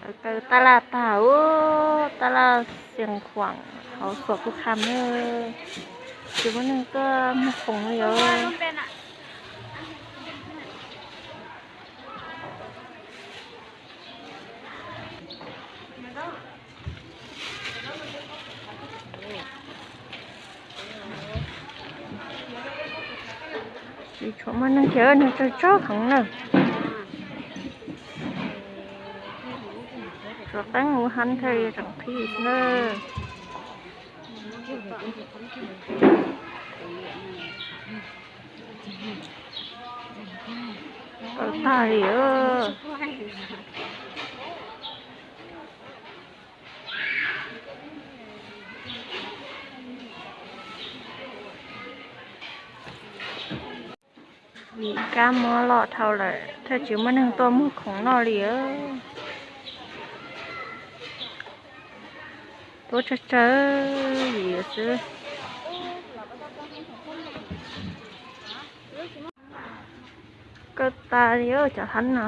Kaw tab laj tag, tab laj Xiav Khuam hauv Xuam Kuj Kham na, tsis muaj neeg tuaj muag khoom li os. Tsis tshua muaj neeg thiab, neeg tsawg tsawg heev na. Tshuav qeeb Hu Han thiaj li tseem qhib xwb na. Kaw tag li. Vim kab mob loj dhau lawm thiaj tsis muaj neeg tuaj muag khoom noj li. Tuaj tsawg tsawg vim xwb. Kaw tas li cov heev no.